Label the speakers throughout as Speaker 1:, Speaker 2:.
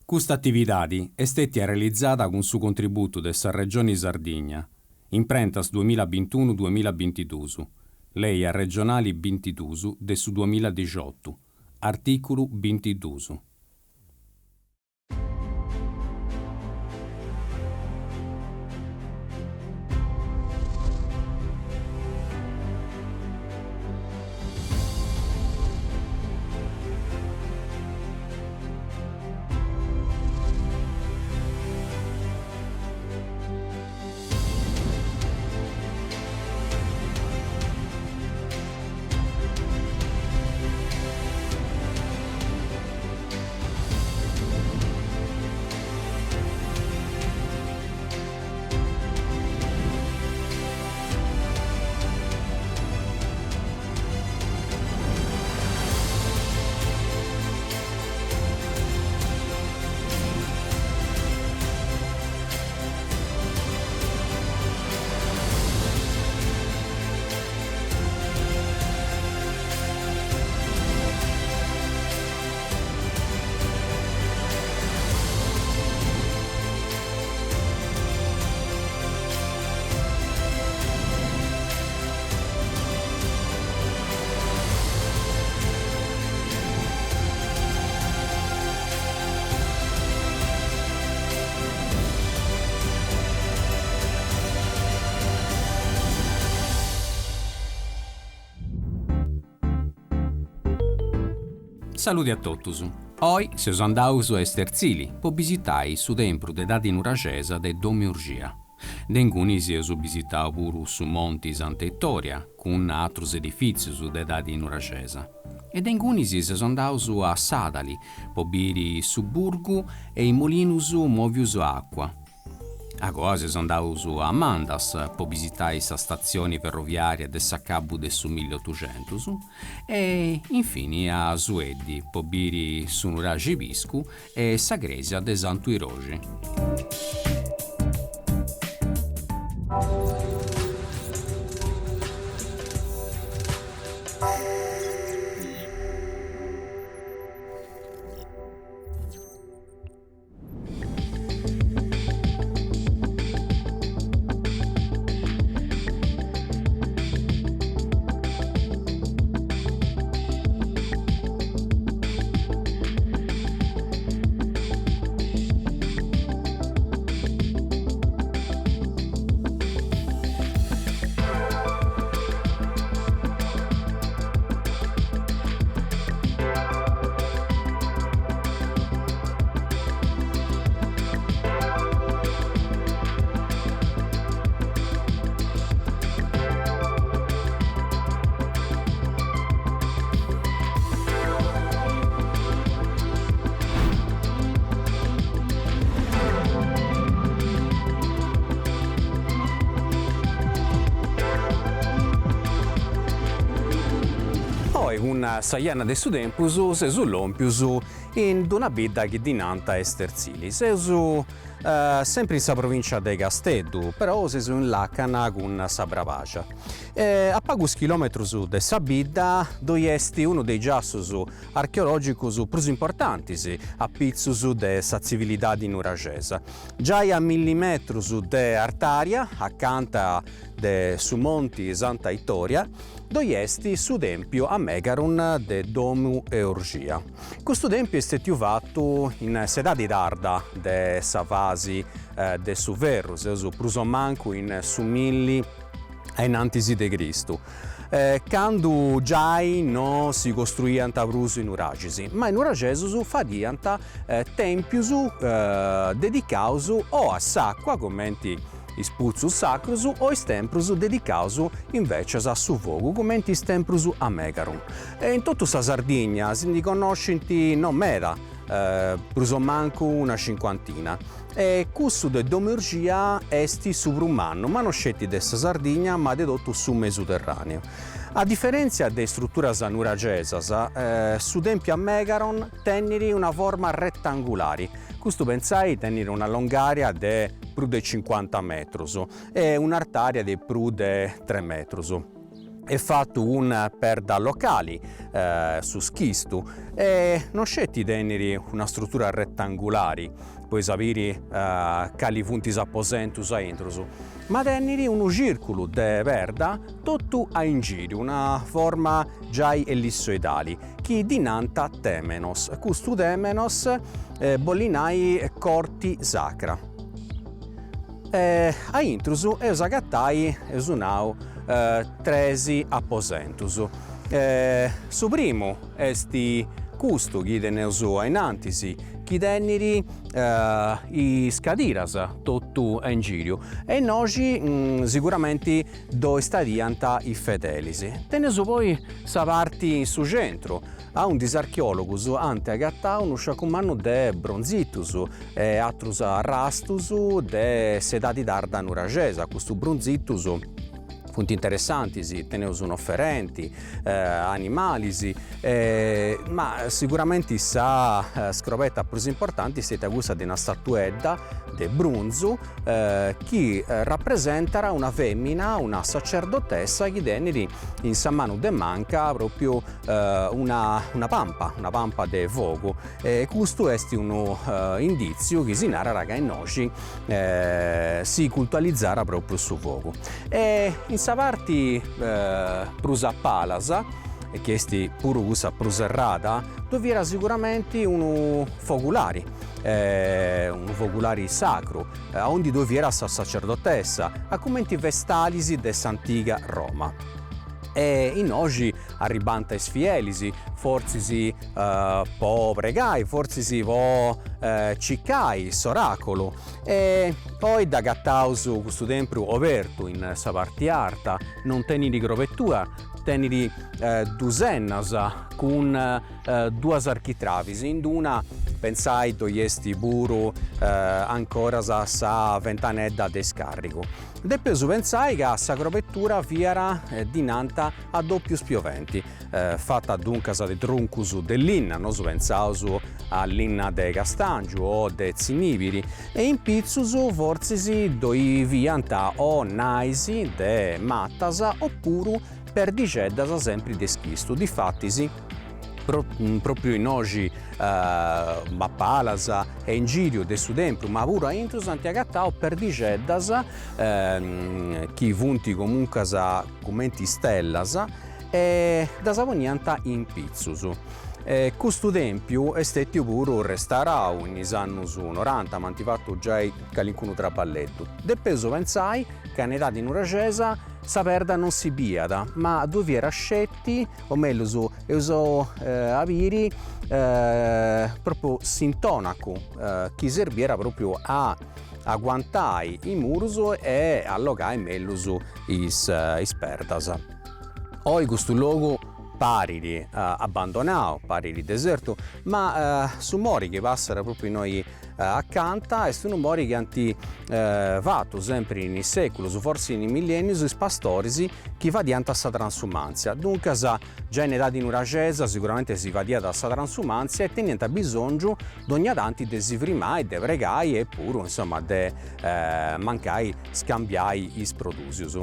Speaker 1: Custa atividadi est stètia realizada cun su contributu de sa Regioni Sardigna, Imprentas duamilla bintunu duamilla bintiduus, Lei arregionali bintiduus de su duamilla dixiotu, artìculu bintiduus. Saludi a totus! Oi seus andaus a Esterzili po bisitai su tempru de edadi nuraxesa de Domu 'e Urxia. De ingunis eus bisitau puru su Monti Santa 'Ittoria cun atrus edifìtzius de edadi nuraxesa. E de ingunis seus andaus a Sàdali po biri su burgu e is molinus mòvius a àcua. Agoa seus andaus a Mandas po bisitai sa statzioni ferroviària de s'acabu de su milliotuxentus e infini a Sueddi po biri su nuraxi Piscu e sa crèsia de Santu Iroxi. Oi cun sa janna de su tempus seus lòmpius in d'una bidda chi ddi nant Esterzili. Seus sempri in sa provìncia de Casteddu, però seus in làcana cun sa Brabaxa. A pagus chilòmetrus de sa bidda ddoi est unu de is giassus archeològicus prus importantis a pitzus de sa tzivilidadi nuraxesa. Giai a milli metrus de artària, acanta de su monti Santa 'Itòria, ddoi est su tèmpiu a Megaron de Domu 'e Urxia. Custu tèmpiu est stètiu fatu in s'edadi tarda de sa fasi de su ferru, seus prus o mancu in su milli a innantis de Cristu, candu giai no si costruiant prus i nuraxis, ma i nuraxesus fadiant tèmpius dedicaus o a s'acua cumenti is putzus sacrus o is temprus dedicaus invècias a su fogu cumenti is temprus a Megaron. E in totu sa Sardigna si ndi connoscint no meda, prus o mancu una cincuantina, e cussu de Domu 'e Urxia est su prus mannu, ma no sceti de sa Sardigna ma de totu su Mesuterràneu. A diferèntzia de is struturas nuraxesas, su tèmpiu a Megaron tenit una forma retangulari, Custu pentzai tenit una longària de prus de cincuanta metrus e un'artària de prus de tres metrus. Est fatu cun perda locali, su schistu, e non sceti tenit una strutura retangulari, pois a biri cali funt is aposentus a intrus, ma tenit unu circulu de perda totu a ingiriu, una forma giai ellissoidali, chi ddi nant temenos. Custu temenos bollit nai corti sacra. A intrus eus agatai, eus nau, tres aposentus. Su primu est custu chi teneus a in antis, chi tenit is cadiras totu a ingiriu e innoxi siguramenti ddoi stadiant is fedelis. Teneus poi sa parti in su centru, aundi is archeòlogus ant agatau unu sciacu mannu de bronzitus e atrus arrastus de s'edadi tarda nuraxesa. Custus brunzitus funt interessantis, teneus un'oferenti, animalis, ma siguramenti sa scrobeta prus importanti est stetia cussa de una statuedda de brunzu chi rapresentat una femina, una sacerdotessa chi tenit in sa manu de manca propriu una una pampa, una pampa de fogu e custu est unu inditziu chi si narat ca innoxi si cultualizara propriu su fogu. E in sa parti prus a palas, chi est puru cussa prus serrada, ddoi fiat siguramenti unu fogulari, unu fogulari sacru, aundi ddoi fiat sa sacerdotessa, a cumenti vestalis de s'antiga Roma. E innoxi arribant is fielis, fortzis po pregai, fortzis po circai s'oraculu. E oi dd'agataus custu tempru obertu in sa parti arta, non tenit crobetura, tenit dus ennas cun duas architravis, in d'una pentzai ddoi est puru ancoras sa fentanedda de iscarrigu. Depeus pentzai ca sa crobetura fiat ddi nant a dòpiu spioventi, fata duncas de truncus de linna, nosu pentzaus a linna de castàngiu o de tzinìbiri, e in pitzus fortzis ddoi fiant o nais de matas opuru perdixeddas sempri de schistu, difatis Pròpriu innoxi a palas e in gìriu de su tempru, ma puru a intrus ant agatau perdixeddas chi funt comuncas cumenti istellas e ddas poniant in pitzus. Custu tèmpiu est stètiu puru restaurau in is annus noranta, ma ant fatu giai calincunu traballeddu. Depeus pentzai ca in edadi nuraxesa sa perda non si biiat, ma ddoi fiat sceti o mellus eus a biri propriu s'intonacu chi serbiat propriu a aguantai is murus e allogai mellus is perdas. Oi custu logu parit abbandonau, parit desertu, ma su mori chi passat propriu innoi Acanta est unu mori chi ant fatu sempri in is seculus, forsis in is millennius, is pastoris chi fadiant sa transumantzia. Duncas giai in edadi nuraxesa siguramenti si fadiat sa transumantzia e teniant bisongiu dogna tanti de si frimai, de pregai e puru insoma de mancai scambiai is produsius.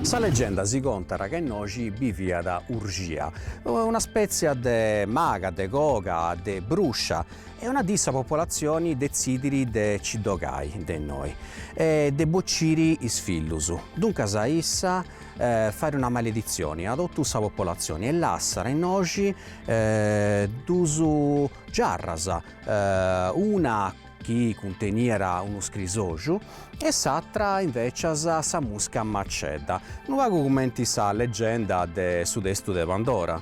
Speaker 1: Sa legenda si contat ca innoxi biviat Urxia, una spètzia de maga, de coga, de bruscia, E una dì sa popolatzioni detzidit de ci dd'ogai de innoi e de bociri is fillus. Duncas issa fait una maleditzioni a totu sa popolatzioni e lassat innoxi dus giarras, una chi cunteniat unu scrisoxu e s'atra invecias sa musca macedda, unu pagu cumenti sa legenda de su testu de Pandora.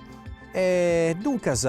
Speaker 1: E duncas.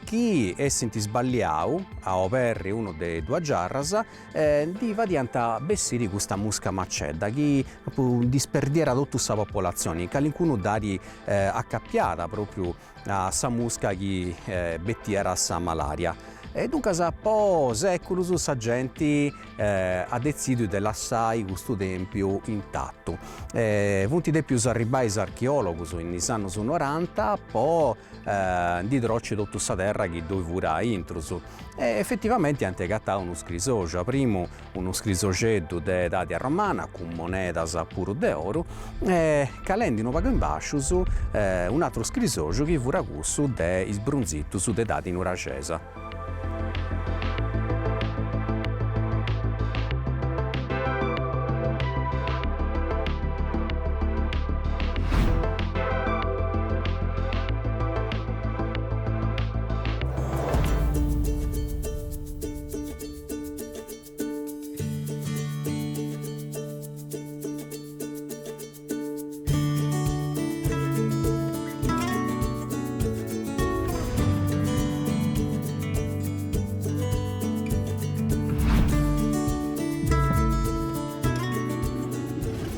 Speaker 1: Chi essint sballiau a oberri unu de duas giarras, ndi fadiant bessiri custa musca macedda chi propriu ndi sperdiat totu sa popolatzioni, calincunu dd'at acapiada propriu a sa musca chi betiat sa malaria. E duncas po seculus sa genti at detzidiu de lassai custu tempiu intatu. Funt depius arribbai is archeologus in is annus noranta po ndi troci totu sa terra chi ddoi fut a intrus e efetivamenti ant agatau unu scrisoxu, a primu unu scrisoxeddu de edadi arromana cun monedas puru de oru e calendi unu pagu in bascius un'atru scrisoxu chi furat cussu de is brunzitus de edadi nuraxesa.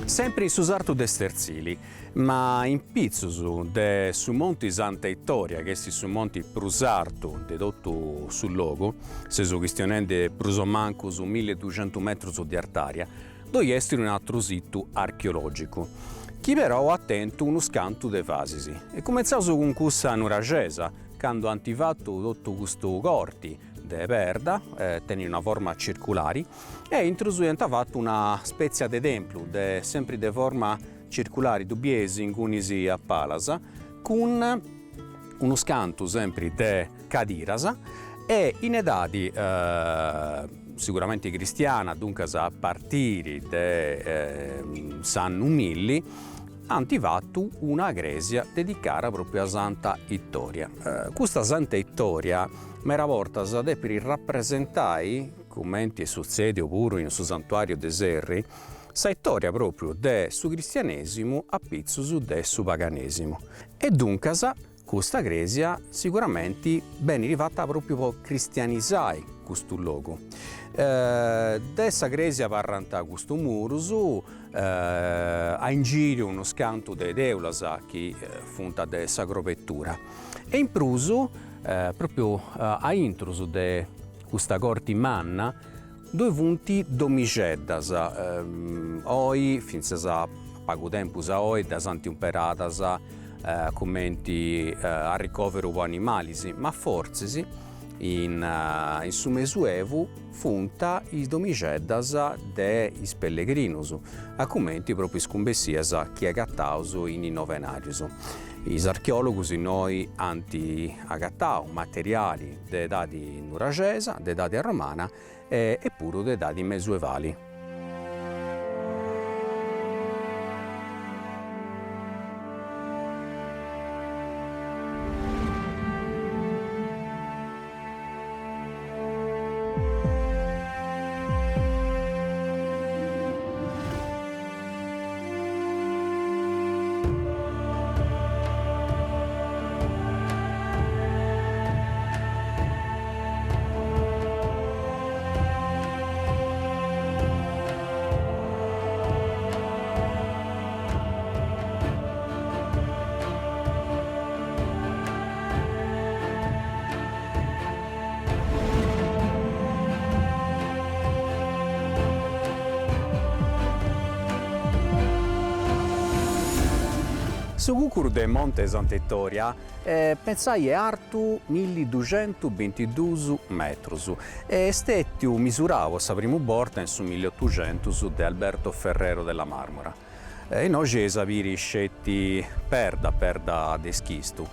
Speaker 1: Sempri in su sartu de Stertzili, ma in pitzus de su monti Santa Ittoria, chi est su monti prus artu de totu su logu, seus chistionendi prus o mancu su milliduxentus metrus de artària, Ddoi est un'atru situ archeològicu, chi però at tentu unus cantu de fasis. E cumentzaus cun cussa nuraxesa, candu ant fatu totu custu corti de perda, tenit una forma circulari, e aintrus iant fatu una spètzia de templu, de sempri de forma circulari, ddu bieis ingunis a palas, cun unus cantu sempri de cadiras e in edadi siguramenti cristiana, duncas a partiri de s'annu milli, ant fatu una crèsia dedicara pròpriu a Santa Ittoria. Custa Santa Ittoria mera bortas depit rapresentai, cumenti est sutzèdiu puru in su santuàriu de Serri, sa itòria pròpriu de su cristianèsimu a pitzus de su paganèsimu. E duncas custa crèsia siguramenti benit fata pròpriu po cristianisai custu logu. De sa crèsia abarrant custus murus, a ingìriu unus cantu de tèulas chi funt de sa crobetura e in prus pròpriu a intrus de custa corti manna Ddoi funt domixeddas, oi, fintzas a pagu tempus a oi, ddas ant umperadas cumenti arricoveru po animalis, ma fortzis in su Mesuevu funt is domixeddas de is pellegrinus, a cumenti propriu is cumbessias chi agataus in is novenarius. Is archeologus innoi ant agatau materiali de edadi nuraxesa, de edadi arromana e puru de edadi mesuevali. Su cucuru de Monte Santa Ittoria pentzai est artu milliduxentusbintiduus metrus e est stètiu misurau po sa primu borta in su milliotuxentus de Alberto Ferrero della Marmora. Innoxi eis a biri sceti perda, perda de schistu.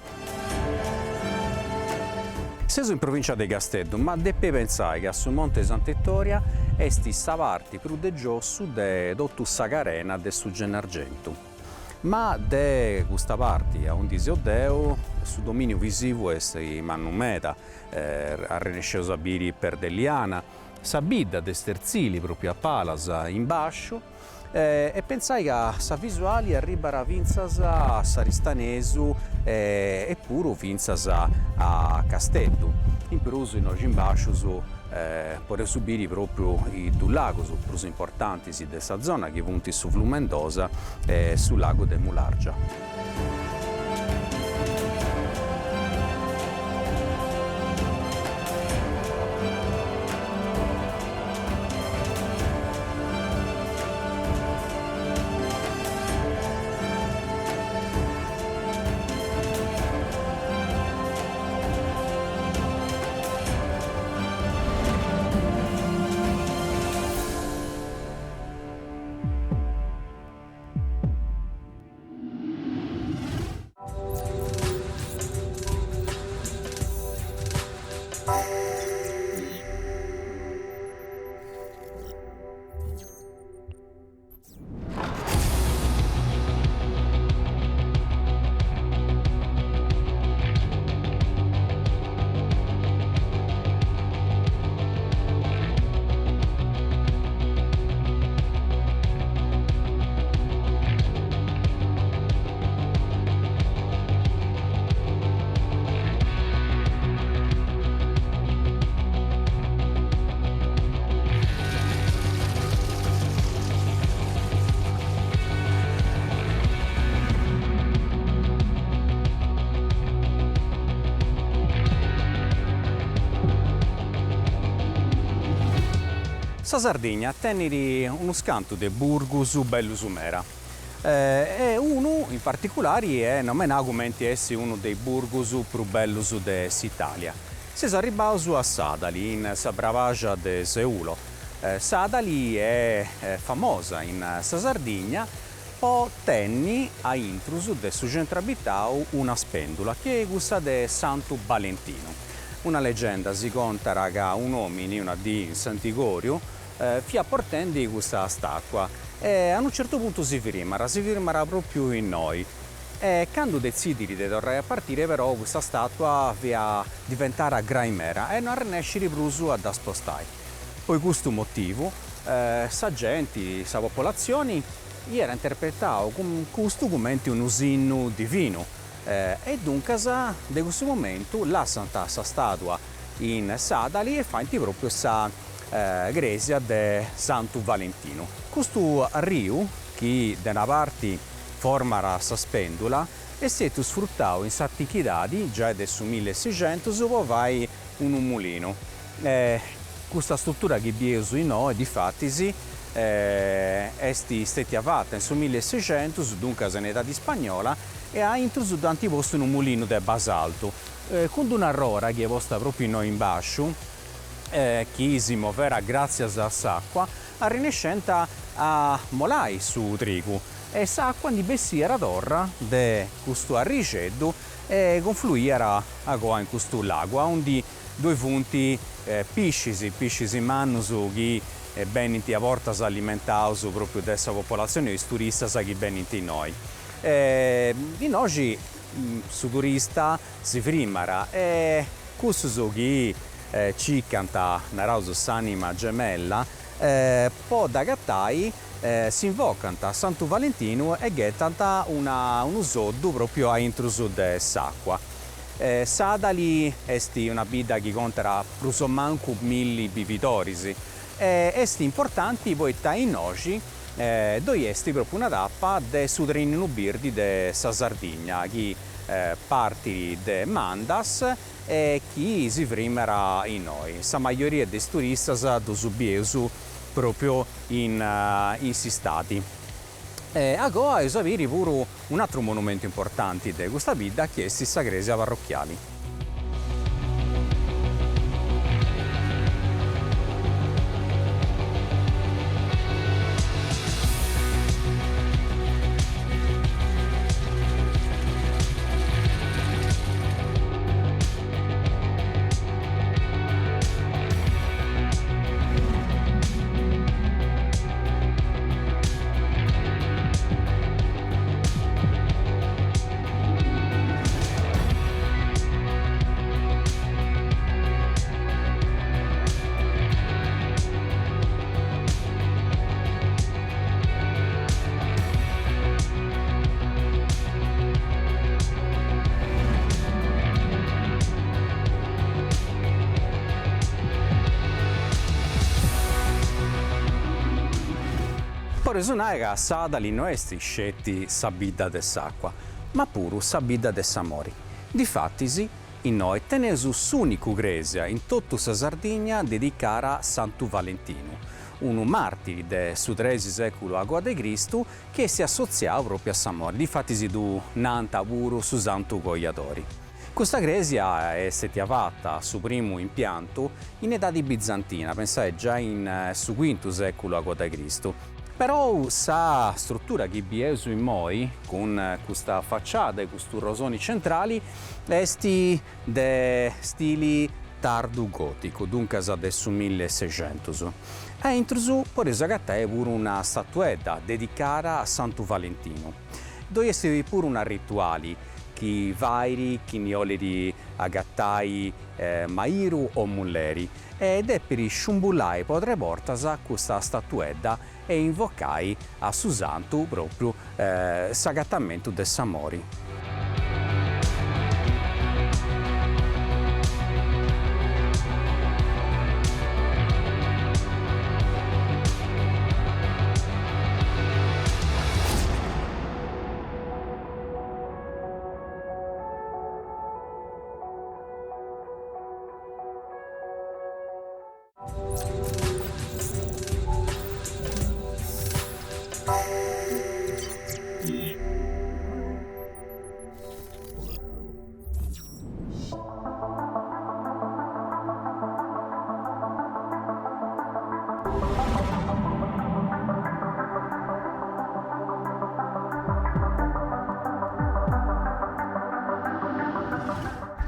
Speaker 1: Seus in provincia de Casteddu, ma depeis pentzai ca su Monte Santa Ittoria est sa parti prus de giossu de totu sa carena de su Gennargentu. Ma de custa parti aundi seu deu su dominiu visivu est mannu meda, arrennesceus a biri Perda 'e Liana, sa bidda de Stertzili propriu a palas in basciu. E pentzai ca sa visuali arribat fintzas a s'Aristanesu e puru fintzas a Casteddu. In prus innoxi in bàscius podeus biri pròpriu is dus lagus prus importantis de sa zona chi funt su Flumendosa e su lagu de Mulàrgia. Sa Sardigna tenit unus cantu de burgus bellus mera e unu in particulari est nomenau cumenti essi unu de is burgus prus bellus de s'Italia. Seus arribbaus a Sàdali, in sa Brabaxa de Seulo. Sàdali est famosa in sa Sardigna po tenni a intrus de su centru abitau una spèndula chi est cussa de Santu Balentinu. Una legenda si contat ca un'omini una dì in s'antigoriu fiat portendi custa statua e a unu certu puntu si frimat, si firmat propriu innoi e candu detzidit de torrai a partire però custa statua fiat diventada grai mera e no arrennescit prus a dda spostai. Po custu motivu sa genti, sa popolatzioni, iat interpretau custu cumenti unu sinnu divinu e duncas de cussu momentu lassant sa statua in Sàdali e faint propriu sa crèsia de Santu Valentinu. Custu arriu, chi de una parti format sa spèndula, est stetiu sfrutau in s'antichidadi, giai de su millesixentus, po fai unu mulinu. Custa strutura chi bieus innoi, difatis, est stetia fata in su millesixentus, duncas in edadi ispagnola, e a intrus dd'ant postu unu mulinu de basaltu, cun d'una arrora chi est posta propriu innoi in basciu, chi si moverat gratzias a s'acua, arrennescent a molai su trigu e s'acua ndi bessiat torra de custu arrixeddu e confluiat agoa in custu lagu aundi ddoi funt piscis, piscis mannus chi benint a bortas alimentaus propriu de sa popolatzioni o is turistas chi benint innoi. Innoxi su turista si frimat e cussus chi circant, naraus, s'anima gemella, po dd'agatai s'invocant a Santu Valentinu e ghetant una unu soddu propriu a intrus de s'acua. Sàdali est una bidda chi contat prus o mancu milli bividoris e est importanti poita innoxi ddoi est propriu una tapa de su treninu birdi de sa Sardigna chi partit de Mandas e chi si frimat innoi. Sa majoria de is turistas ddus bieus propriu in in s'istadi. E agoa eus a biri puru un'atru monumentu importanti de custa bidda chi est sa cresia parrochiali. Podeus nai ca Sàdali no est sceti sa bidda de s'àcua, ma puru sa bidda de s'amori. Difatis, innoi teneus s'ùnicu crèsia in totu sa Sardigna dedicada a Santu Valentinu, unu màrtiri de su trexi sèculu agoa de Cristu chi est assotziau pròpriu a s'amori, difatis ddu nant puru su Santu Coiadori. Custa crèsia est stètia fata, su primu impiantu, in edadi bizantina, pensai giai in su cuintu sèculu agoa de Cristu. Perou sa strutura chi bieus immoi, cun custa faciada e custu rosoni centrali, est de stili tardu goticu, duncas de su millesexentus. A intrus podeus agatai puru una statuedda dedicada a Santu Valentinu. Ddoi est puru un'arrituali chi fait chini 'olit agatai maridu o mulleri e depit sciumbullai po tres bortas custa statuedda e invocai a su santu propriu s'agatamentu de s'amori.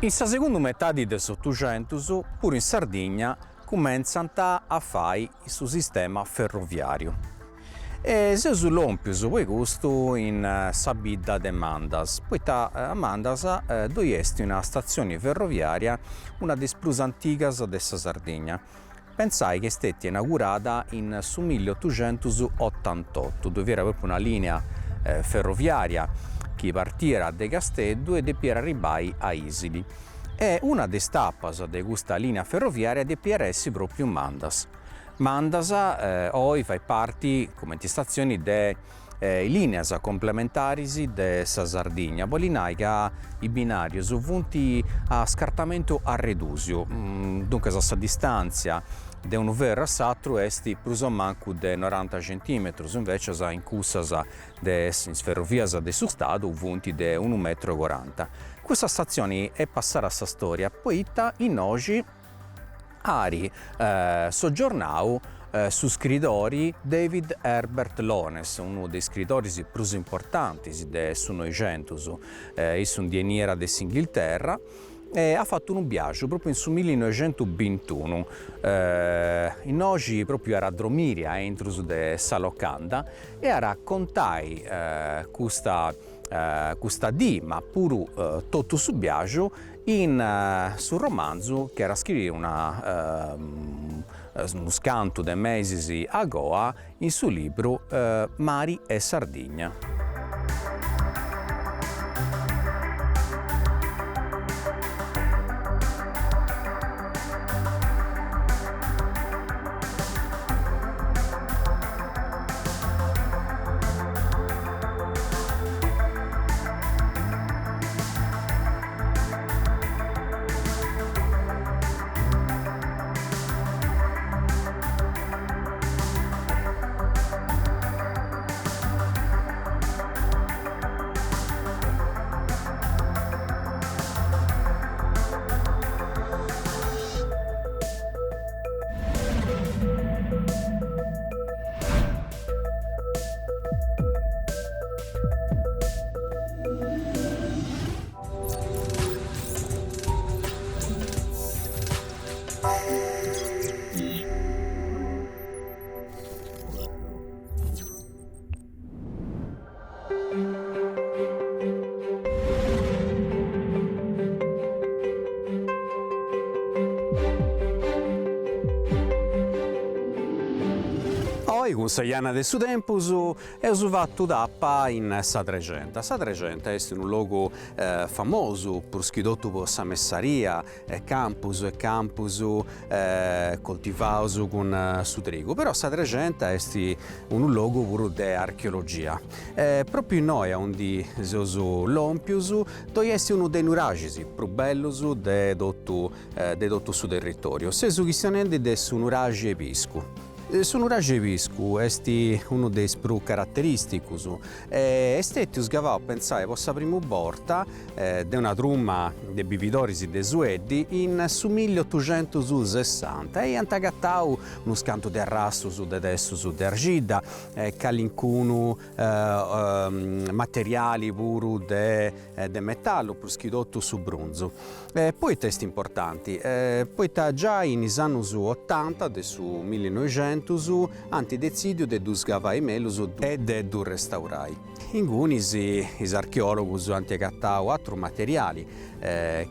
Speaker 1: In sa segundu metadi de s'Otuxentus puru in Sardigna cumentzant a fai su sistema ferroviàriu e seus lòmpius poi custu in sa bidda de Mandas, poita a Mandas ddoi est una statzioni ferroviària, una de is prus antigas de sa Sardigna. Pentzai chi est stètia inaugurada in su milliotuxentus-otantotu, ddoi fiat pròpriu una lìnea ferroviària chi partiat de Casteddu e depiat arribbai a Isili e una de is tapas de custa lìnea ferroviària depiat essi pròpriu Mandas. Mandas oi fait parti, cumenti statzioni, de is lìneas complementaris de sa Sardigna, bolit nai ca is binàrius funt a scartamentu arredùsiu, duncas sa distàntzia de unu ferru a s'atru est prus o mancu de noranta centimetrus, invècias in cussas de is ferrovias de su Stadu funt de unu metru e coranta. Custa statzioni est passada a sa storia poita innoxi At soggiornau su scridori David Herbert Lawrence, unu de is scridoris prus importantis de su Noixentus, issu ndi 'eniat de s'Inghilterra e at fatu unu biaxu propriu in su millinoixentusbintunu, innoxi propriu at a dromiri a intrus de sa locanda e at a contai custa custa dì, ma puru totu su biaxu In su romanzu chi at scritu una unus cantu de mesis agoa in su libru Mari e Sardigna. Oi cun sa Janna de su Tempus eus fatu tapa in sa Trexenta. Sa Trexenta est unu logu famosu prus chi totu po sa messaria, campus e campus coltivaus cun su trigu, però sa Trexenta est unu logu puru de archeologia. Propriu innoi aundi seus lompius ddoi est unu de is nuraxis prus bellus de totu de totu su territoriu. Seus chistionendi de su nuraxi 'e Piscu. Su nuraxi 'e Piscu est unu de is prus carateristicus e est stetiu sgavau, pentzai, po sa primu borta de una truma de bividoris de Sueddi in su milliotuxentus-sessanta e iant agatau unus cantu de arrastus de tessus de arxidda, calincunu materiali puru de de metallu, prus chi totu su brunzu. Poita est importanti? Poita giai in is annus otanta de su millinoixentus ant detzidiu de ddu sgavai mellus e de ddu restaurai. Ingunis is archeologus ant agatau atru materiali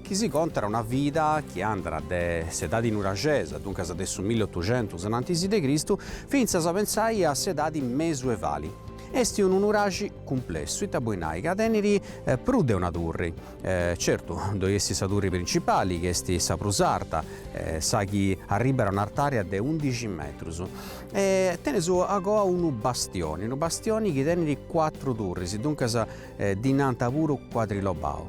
Speaker 1: chi si contat una vida chi andat de s'edadi nuraxesa, duncas de su milliotuxentus anantis de Cristu, fintzas a pentzai a s'edadi mesuevali. Est unu nuraxi cumplessu, ita bolit nai, ca tenit prus de una turri. Certu, ddoi est sa turri principali, chi est sa prus arta, sa chi arribat a un'artària de undixi metrus. E teneus agoa unu bastioni, unu bastioni chi tenit cuatru turris, duncas ddi nant puru cuadrilobau.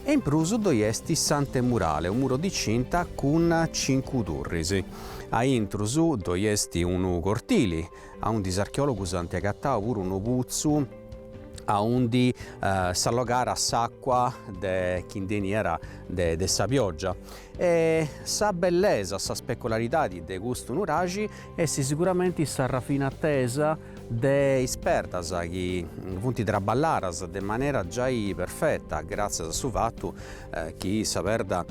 Speaker 1: E in prus ddoi est s'antemurale, un muro di cinta cun cincu turris. A intrus ddoi est unu cortili, aundi is archeòlogus ant agatau puru unu putzu aundi s'allogàt s'àcua de chi ndi 'eniat de sa pioggia. E sa bellesa, sa specularidadi de custu nuraxi est siguramenti sa rafinatesa de is perdas chi funt traballadas de manera giai perfeta gràtzias a su fatu chi sa perda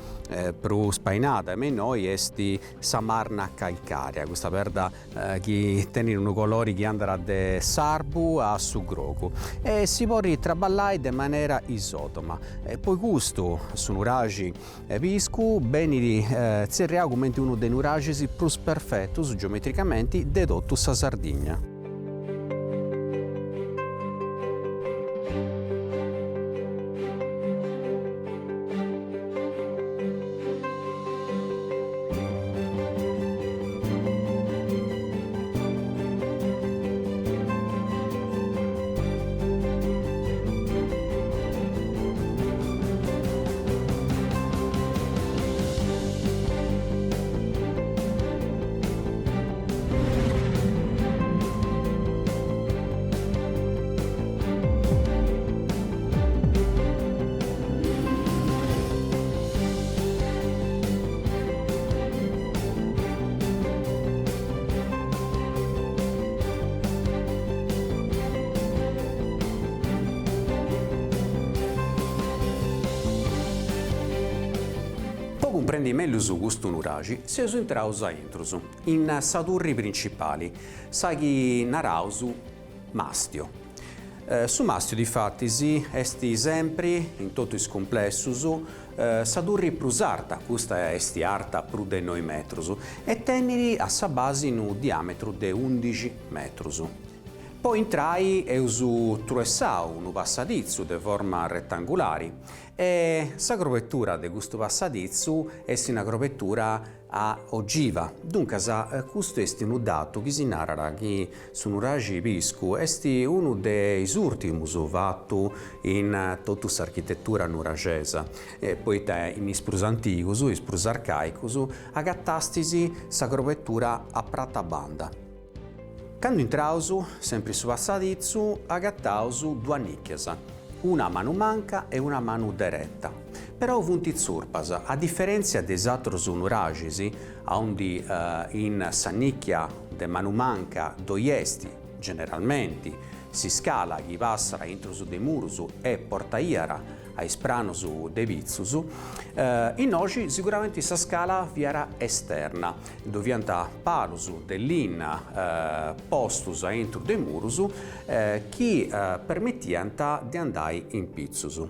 Speaker 1: prus spainada me innoi est sa marna calcàrea, custa perda chi tenit unu colori chi andat de s'arbu a su grogu e si podit traballai de manera isòtoma. E po custu su nuraxi 'e Piscu benit tzerriau cumenti unu de is nuraxis prus perfetus geometricamenti de totu sa Sardigna. Po cumprendi mellus custu nuraxi seus intraus a intrus, in sa turri principali, sa chi naraus mastio. Su mastio difatis est sempri, in totu is cumplessus, sa turri prus arta, custa est arta prus de noi metrus e tenit a sa basi unu diametru de undixi metrus. Po intrai eus truessau unu passaditzu de forma retangulari e sa crobetura de custu passaditzu est una crobetura a ogiva. Duncas custu est unu datu chi si narat chi su nuraxi Piscu est unu de is ùrtimus fatu in totu s'architetura nuraxesa, poita in is prus antigus, is prus arcàicus, agatastis sa crobetura a pratabanda. Candu intraus, sempri in su passaditzu, agataus duas nìchias, una a manu manca e una a manu dereta. Però funt tzurpas, a diferèntzia de is atrus nuraxis, aundi in sa nìchia de manu manca ddoi est, generalmenti, s'iscala chi passat intrus de murus e portaiat a is pranus de pitzus, innoxi siguramenti sa scala fiat esterna, ddoi fiant palus de linna postus a intru de murus chi permitiant de andai in pitzus.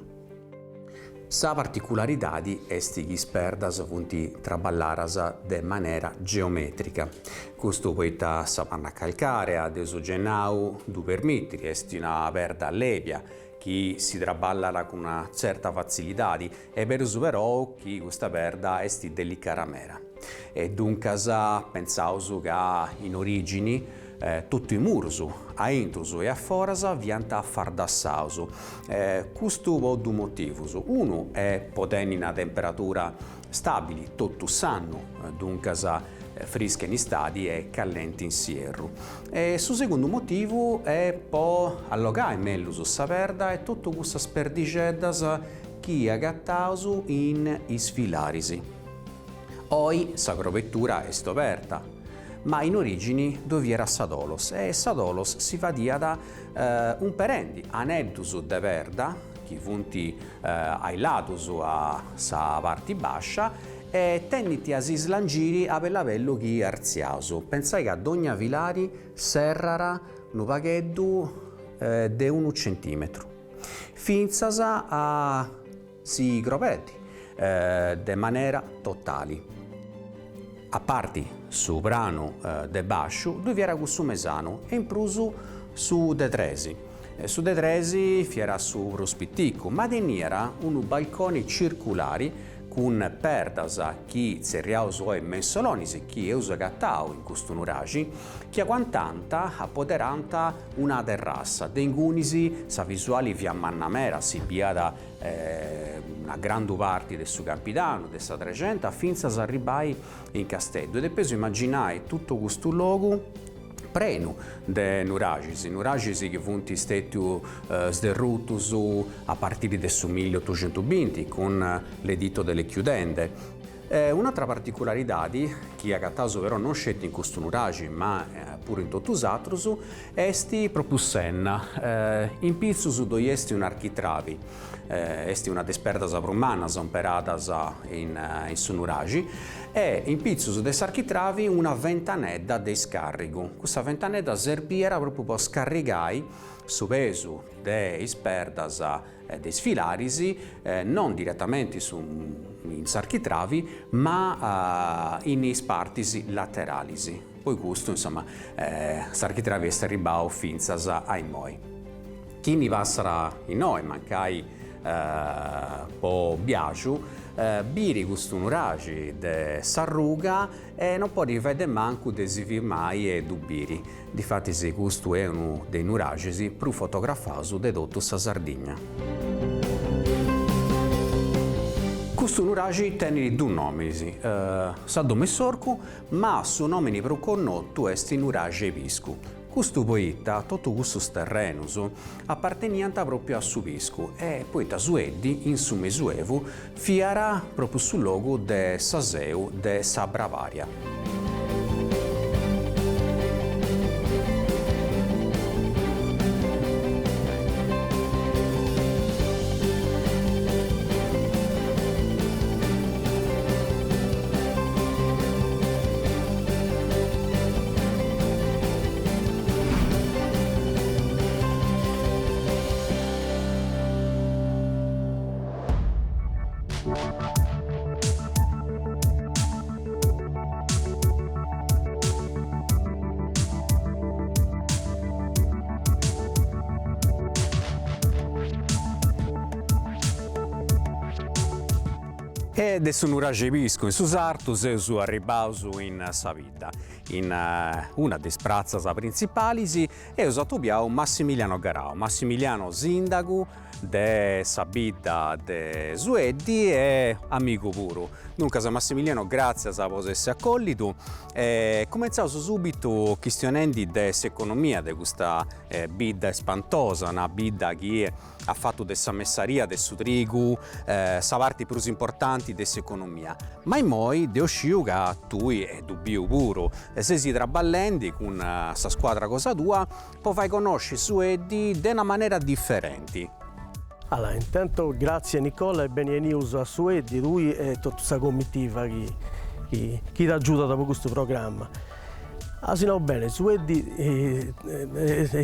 Speaker 1: Sa particularidadi est chi is perdas funt traballadas de manera geometrica, custu poita sa panna calcarea, dd'eus giai nau, ddu permitit, est una perda lèbia chi si traballat cun una tzerta fatzilidadi, est berus però chi custa perda est delicada meda e duncas pentzaus ca in origini Totu is murus, a intrus e a foras, fiant fardassaus. Custu po dus motivus, unu est po tenni una temperatura stabili totu s'annu, duncas frisca in istadi e callenti in s'ierru. E su segundu motivu est po allogai mellus sa perda e totu cussas perdixeddas chi agataus in is filaris. Oi sa crobetura est oberta, ma in origini ddoi fiat sa tholos e sa tholos si fadiat umperendi aneddus de perda chi funt a is ladus a sa parti bascia e tendint a si slangiri a bellu a bellu chi artziaus. Pentzai ca dogna filari serrat unu pagheddu de unu centimetru fintzas a si crobeddi de manera totali. A parti su pranu de bàsciu ddui fiat cussu mesanu e in prus su de tresi. Su de tresi fiat su prus piticu, ma teniat unu balconi circulari cun perdas chi tzerriaus oi mensolonis chi eus agatau in custu nuraxi, chi aguantant, apoderant una terrassa. De ingunis sa visuali fiat manna meda, si biat una grandu parti de su Campidanu, de sa Trexenta, fintzas a arribbai in Casteddu. E depeus imaginai totu custu logu prenu de nuraxis, nuraxis chi funt stètius sderrutus a partiri de su milliotuxentubinti cun l'editto delle chiudende. Un'atra particularidadi, chi agataus però non sceti in custu nuraxi ma puru in totu is atrus, est propriu s'enna. In pitzus ddoi est un'architravi, est una de is perdas prus mannas umperadas in su nuraxi, e in pitzus de s'architravi una ventanedda de iscarrigu. Custa ventanedda serbiat propriu po scarrigai su pesu de is perdas de is filaris, non diretamenti in s'architravi, ma in is partis lateralis. Poi custu, insoma, s'architravi est arribbau fintzas a immoi. Chini passat innoi, mancai po biaxu, biri custu nuraxi de s'arruga e non podit fai de mancu de si firmai e ddu biri. Difatis custu est unu de is nuraxis prus fotografaus de totu sa Sardigna. Custu nuraxi tenit dus nominis, sa domu 'e s'orcu, ma su nomini prus connotu est Nuraxi 'e Piscu. Custu poita totu cussus terrenus aparteniant propriu a su piscu e poita Sueddi in su Mesuevu fiat propriu su logu de sa seu de sa Brabaria. E de su Nuraxi 'e Piscu in su sartu seus arribbaus in sa bidda. In una de is pratzas printzipalis eus atobiau Massimiliano Garau. Massimiliano sindagu de sa bidda de Sueddi e amigu puru. Duncas Massimiliano gràtzias po s'essi acollidu e cumentzaus subitu chistionendi de s'economia de custa bidda ispantosa, una bidda chi at fatu de sa messaria de su trigu sa parti prus importanti de s'economia. Ma immoi deu sciu ca tui, e ddu biu puru, ses traballendi cun sa scuadra cosa tua Po fai connosci Sueddi de una manera diferenti.
Speaker 2: Allora, intanto grazie Nicola e beni 'enius a Sueddi, tui e totu sa comitiva chi chi t'agiudat po custu programma. As nau bene, Sueddi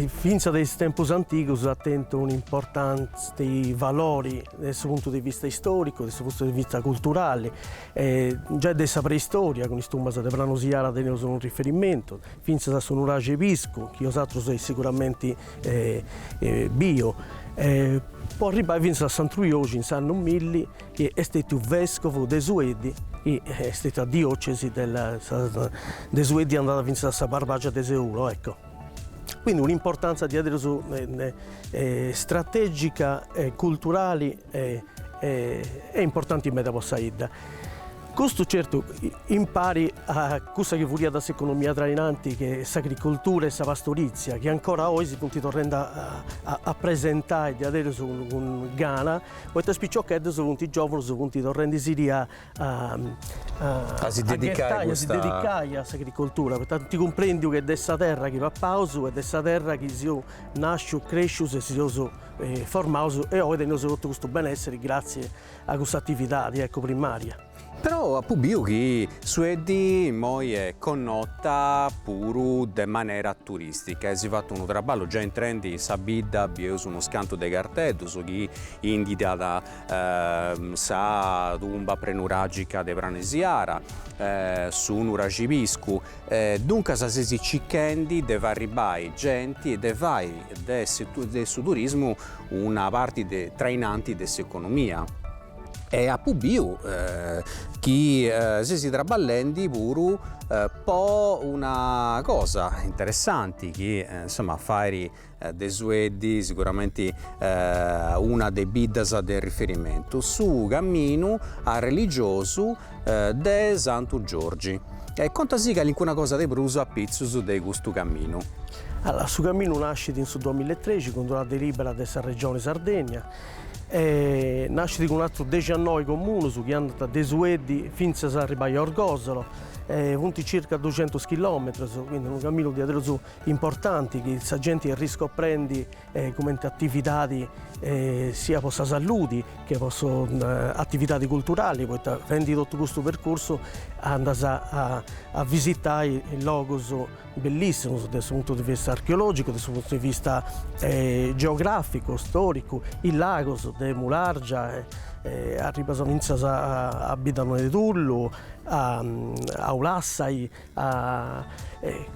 Speaker 2: fintzas de is tempus antigus at tentu un'importanti valori de su puntu de vista istoricu, de su puntu de vista culturali, giai de sa preistoria cun is tumbas de Pranu Siara teneus unu riferimentu, fintzas a su nuraxi 'e Piscu, chi osatrus eis siguramenti biu, po arribbai fintzas a Santu Rioxi in s'annu milli chi est stetiu vescovu de Sueddi chi est stetia diocesi de Sueddi andat fintzas a sa Barbagia de Seulo, ecco. Quindi un'importanza diaderus strategica, culturali e importanti meda po sa 'idda. Custu certu impari a cussa chi furiat s'economia trainanti che est s'agricoltura e sa pastorizia chi ancora oi si funt torrendi a presentai diaderus cun gana poita is piciocheddus funt giovunus funt torrendisiri a
Speaker 1: a si dedicai
Speaker 2: a si dedicai a s'agricoltura poita ant cumprendiu che de sa terra chi papaus e de sa terra chi seus nascius crescius e si seus formaus e oi teneus totu custu benesseri gratzie a custa atividadi ecco primaria.
Speaker 1: Però apu biu chi Sueddi immoi est connota puru de manera turistica, eis fatu unu traballu, giai intrendi in sa bidda bieus unus cantu de carteddus chi inditant sa tumba prenuragica de Pranu 'e Siara, su nuraxi Piscu, duncas seis circhendi de fai arribbai genti e de fai de su turismu una parti trainanti de s'economia. E apu biu chi seis traballendi puru po una cosa interessanti chi insoma fait de Sueddi siguramenti una de is biddas de riferimentu, su camminu arreligiosu de Santu Giorgi. E contasì calincuna cosa de prus apitzus de custu camminu.
Speaker 2: Allora, su camminu nascit in su duamillaetrexi cun d'una delibera de sa Regioni Sardegna E nascit cun atrus dexiannoi comunus chi andant de Sueddi fintzas a arribai a Orgosolo, e funt circa duxentus chilometrus, quindi unu caminu diaderus importanti chi sa genti est riscoprendi cumenti atividadi sia po sa saludi che po s'atividadi culturali, poita fendi totu custu percursu andas a visitai logus bellissimus de su puntu de vista archeologicu, de su puntu de vista geograficu, storicu, is lagos de Mulargia, arribas fintzas a Biddanoa de Tullu, a Ulassai, a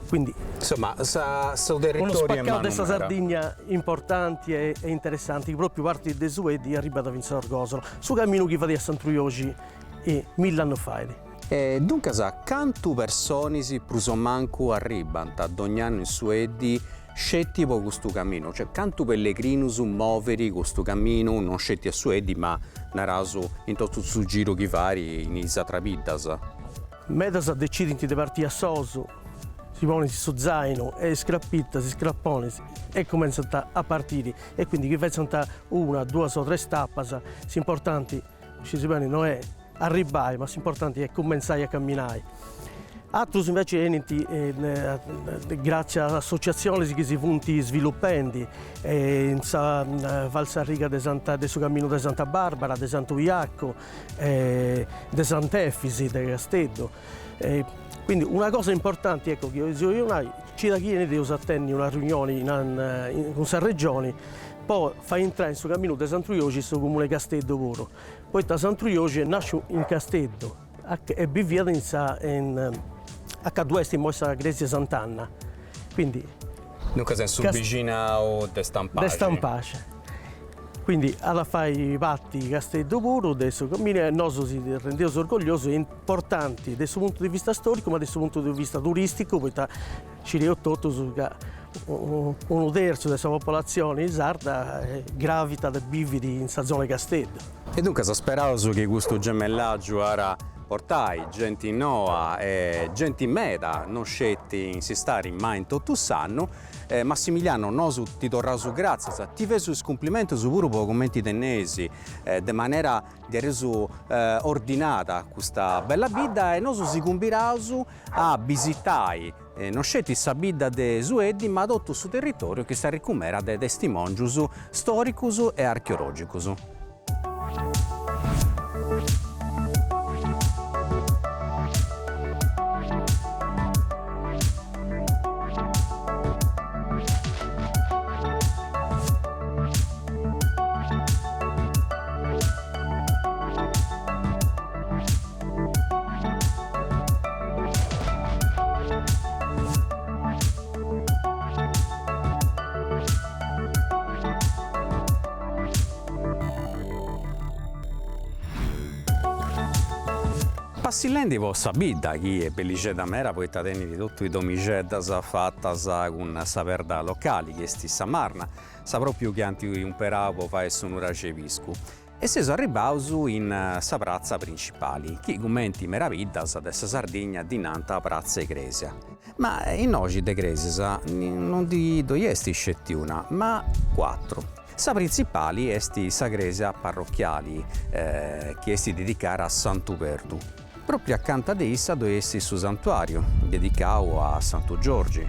Speaker 2: quindi.
Speaker 1: Insoma sa su territoriu
Speaker 2: est mannu meda. Unu spaccau de sa Sardigna importanti e interessanti chi propriu partit de Sueddi e arribat fintzas a Orgosolo, su caminu chi fadiat Santu Rioxi mill'annus fait.
Speaker 1: E duncas, cantu personis prus o mancu arribant dogn'annu in Sueddi sceti po custu caminu? Cioè, cantu pellegrinus movint custu caminu non sceti a Sueddi ma, naraus, in totu su giru chi fait in is atras biddas?
Speaker 2: Medas decidint de partiri a solos, si ponint su zainu e is crapitas, is craponis e cumentzant a partiri e quindi chi fetzant una, duas o tres tapas, s'importanti, scis beni, no est arribbai, ma s'importanti est cumentzai a camminai. Atrus inveci 'enint gratzias a associatzionis chi si funt sviluppendi in sa falsariga de Santa de su camminu de Santa Barbara, de Santu Iaccu, de Sant'Efisi de Casteddu. Quindi una cosa importanti ecco chi si 'ollu nai, cida chi 'enit eus a tenni una riunioni in cun sa Regioni po fai intrai in su camminu de Santu Rioxi su comunu 'e Casteddu puru Poita Santu Rioxi est nasciu in Casteddu e biviat in sa in a ca ddu est immoi sa cresia 'e Sant'Anna, quindi.
Speaker 1: Duncas in su bixinau de Stampaxi.
Speaker 2: De Stampaxi. Quindi at a fai parti Casteddu puru de su camminu e nosu si rendeus orgogliosus, est importanti de su puntu de vista storicu ma de su puntu de vista turisticu poita Scideus totus ca unu tertzu de sa popolatzioni sarda gravitat e bivit in sa zona 'e Casteddu.
Speaker 1: E duncas speraus chi custu gemellàgiu at a portai genti noa e genti meda, non sceti in s'istadi ma in totu s'annu. Massimiliano, nosu ti torraus gràtzias, ti feus is cumplimentus puru po cumenti teneis de manera diaderus ordinada custa bella bidda e nosu si cumbiraus a bisitai non sceti sa bidda de Sueddi ma totu su territoriu chi s'arricumerat de testimòngius stòricus e archeològicus. Passillendi po sa bidda, chi est bellixedda meda poita tenit totu is domixeddas fatas cun sa perda locali, chi est sa marna, sa propriu chi ant umperau po fai su nuraxi 'e Piscu, e seus arribbaus in sa pratza principali, chi cumenti meda biddas de sa Sardigna ddi nant pratza 'e cresia. Ma innoxi de cresias non ndi ddoi est sceti una, ma cuatru. Sa printzipali est sa crèsia parrochiali, chi est dedicada a Santu Perdu. Pròpriu acanta de issa ddoi est su santuàriu, dedicau a Santu Giorgi,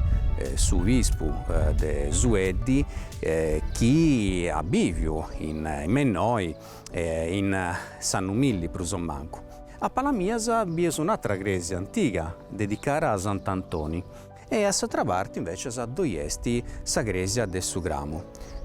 Speaker 1: su bispu de Sueddi chi at bìviu in me innoi in s'annu milli prus o mancu. A palas mias bieus un'atra crèsia antiga, dedicada a Sant'Antoni. E a s'atra parti invecias ddoi est sa crèsia de su Cramu.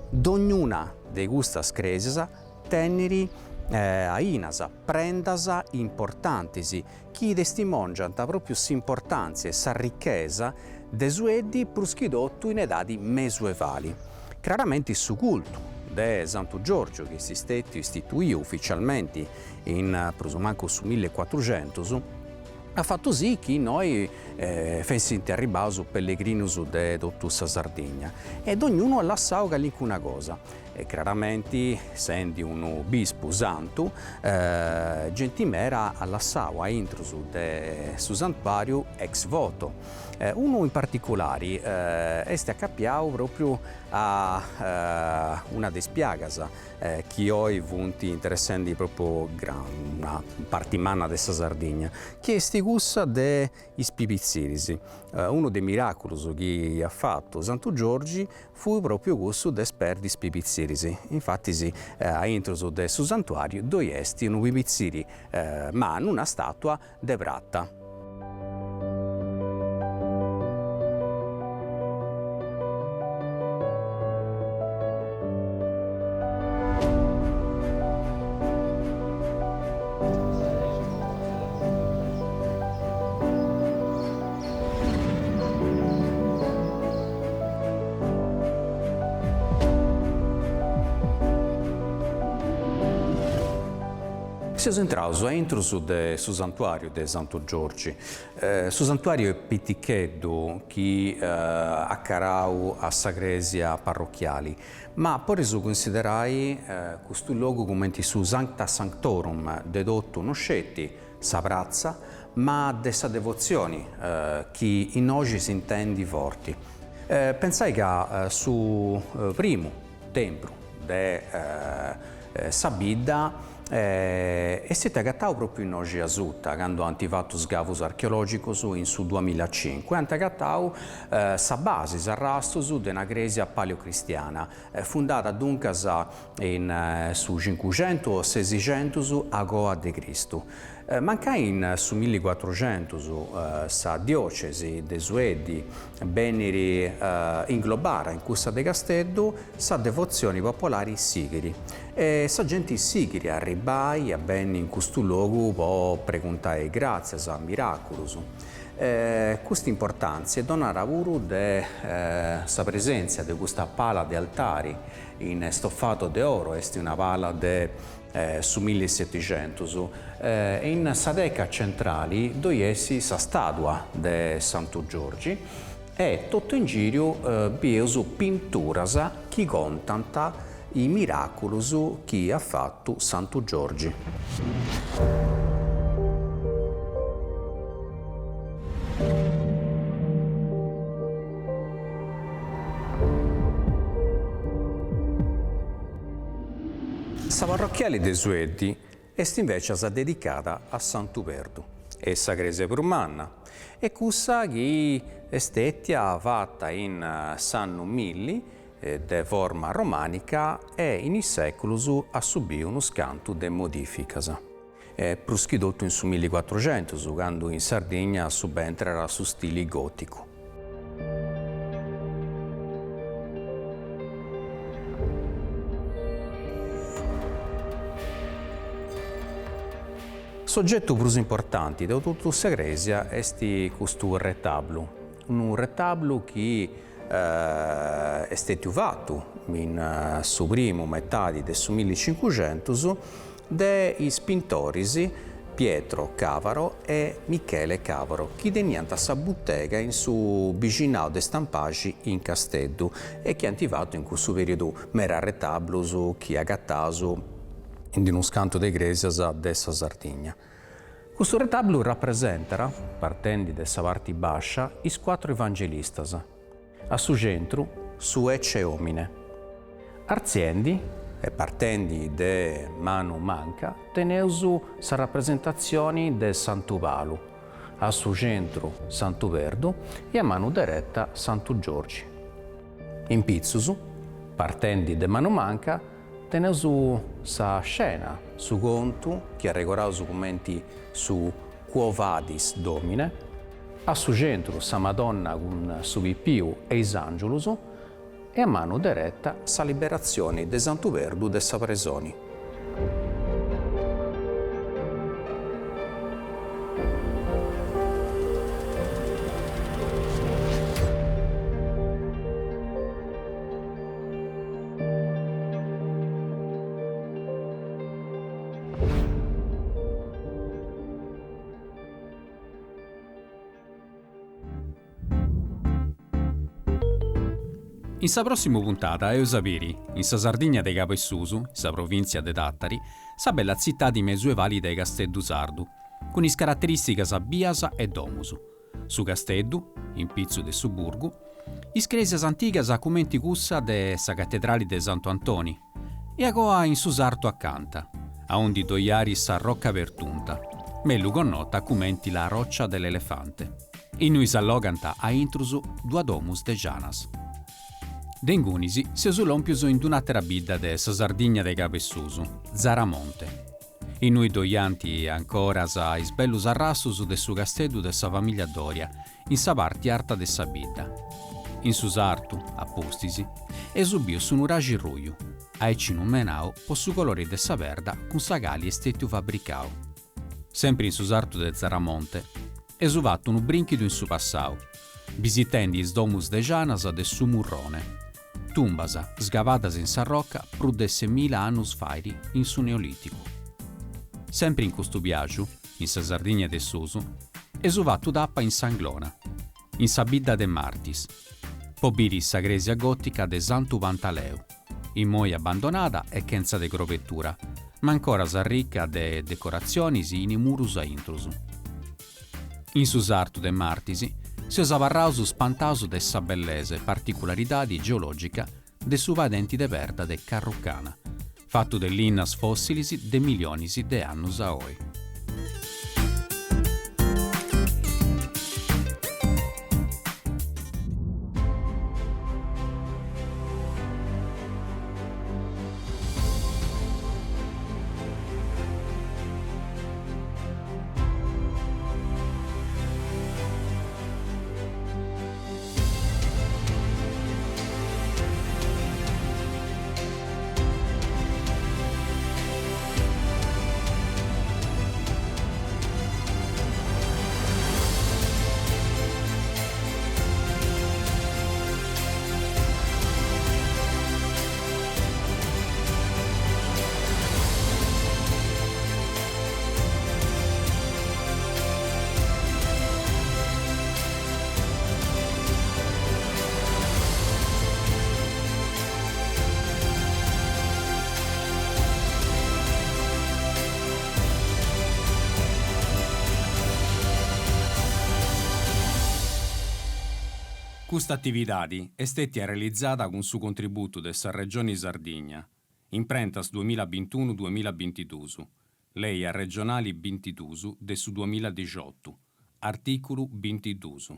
Speaker 1: Dognuna de custas crèsias tenit ainas, prendas importantis chi testimongiant pròpriu s'importàntzia e sa richesa de Sueddi prus chi totu in edadi mesuevali. Craramenti su cultu de Santu Giorgiu chi est stètiu istituiu uficialmenti in prus o mancu su millicuatruxentus, At fatu sì chi innoi fessint arribbaus pellegrinus de totu sa Sardigna e dognunu at lassau calincuna cosa e craramenti sendi unu bispu santu genti mera at lassau aintrus de su santuariu ex voto. Unu in particulari est acapiau propriu a una de is piagas chi oi funt interessendi propriu una parti manna de sa Sardigna, chi est cussa de is pibitziris. Unu de is miraculus chi at fatu Santu Giorgi fut propriu cussu de sperdi is pibitziris, infatis a intrus de su santuariu ddoi est unu pibitziri mannu, una statua de prata. Seus intraus a intrus de su santuàriu de Santu Giorgi. Su santuàriu est piticheddu chi acarau a sa crèsia parrochiali, ma podeus cunsiderai custu logu cumenti su sancta sanctorum de totu no sceti sa pratza, ma de sa devotzioni chi innoxi s'intendit forti. Pentzai ca su primu tempru de sa bidda est stetiu agatau propriu innoxi asuta, candu ant fatu sgavus archeologicus in su duamillacincu e ant agatau sa basi, is arrastus de una cresia paleocristiana, fundada duncas in su cincuxentus o sesixentus agoa de Cristu. Mancai in su millicuatruxentus sa diocesi de Sueddi benniri inglobara in cussa de Casteddu, sa devotzioni popolari sighiri e sa genti sighiri a arribbai a benni in custu logu po preguntai gratzias, miraculus. Custa importantzia est donada puru de sa presentzia de custa pala de altari in stoffato de oro, est una pala de su millisetixentus, e in sa teca centrali ddoi est sa stàtua de Santu Giorgi e totu in gìriu bieus pinturas chi contant is miràculus chi at fatu Santu Giorgi. Sa parrochiali de Sueddi est invècias dedicada a Santu Perdu, est sa crèsia prus manna e cussa chi est stètia fata in s'annu milli de forma romànica e in is sèculus at subiu unus cantu de modìficas, prus chi totu in su millicuatruxentus, candu in Sardigna subentrat su stili gòticu. S'ogetu prus importanti de totu sa crèsia est custu retablu, unu retablu chi est stètiu fatu in su primu metadi de su millicincuxentus de is pintoris. Pietro Cavaro e Michele Cavaro, chi teniant sa butega in su bixinau de Stampaxi in Casteddu e chi ant fatu in cussu periodu mera retablus chi agataus in d-unus cantu de crèsias de sa Sardigna. Custu retablu rapresentat, partendi de sa parti bàscia, is cuatru evangelistas. A su centru, su Ecce Homine. Artziendi, e partendi de manu manca, teneus sa rapresentatzioni de Santu Palu, a su centru Santu Perdu e a manu dereta Santu Giorgi. In pitzus, partendi de manu manca, teneus sa scena, su contu chi arregoraus cumenti su Quo Vadis Domine, a su centru sa Madonna cun su pipiu e is àngiulus e a manu dereta sa liberatzioni de Santu Perdu de sa presoni. In sa pròssimu puntada eus a biri, in sa Sardigna de Cabu 'e Susu, in sa provìntzia de Tàtari, sa bella tzitadi mesuevali de Casteddu Sardu, cun is caraterìsticas bias e domus, su casteddu, in pitzu de su burgu, is crèsias antigas cumenti cussa de sa catedrali de Santu Antoni, e agoa in su sartu acanta, aundi ddoi ari sa Rocca Pertunta, mellu connota cumenti la Roccia dell'Elefante, innui s'allogant a intrus duas domus de janas. De ingunis seus lòmpius in d-un'àtera bidda de sa Sardigna de Cabu 'e Susu, Zaramonte, innui ddoi ant ancoras is bellus arrastus de su casteddu de sa famìllia Doria, in sa parti arta de sa bidda. In su sartu, a pustis, eus biu su nuraxi ruju, aici numenau po su colori de sa perda cun sa cali est stètiu fabricau. Sempri in su sartu de Zaramonte, eus fatu unu brìnchidu in su passau, bisitendi is domus de janas de su Murrone, tumbas sgavadas in sa roca prus de semila annus fairi in su Neolìticu. Sempri in custu biàgiu, in sa Sardigna de susu, eus fatu tapa in s'Anglona, in sa bidda de Martis, po biri sa crèsia gòtica de Santu Pantaleu, immoi abbandonada e chentza de crobetura, ma ancoras arrica de decoratzionis in is murus a intrus. In su sartu de Martis seus abarraus spantaus de sa bellesa e particularidadi geològica de su padenti de perda de Carrucana, fatu de linnas fòssilis de milionis de annus a oi. Custa atividadi est stètia realizada cun su contributu de sa Regioni Sardigna, Imprentas duamilla bintunu duamilla bintiduus, Lei arregionali bintiduus de su duamilla dixiotu, artìculu bintiduus.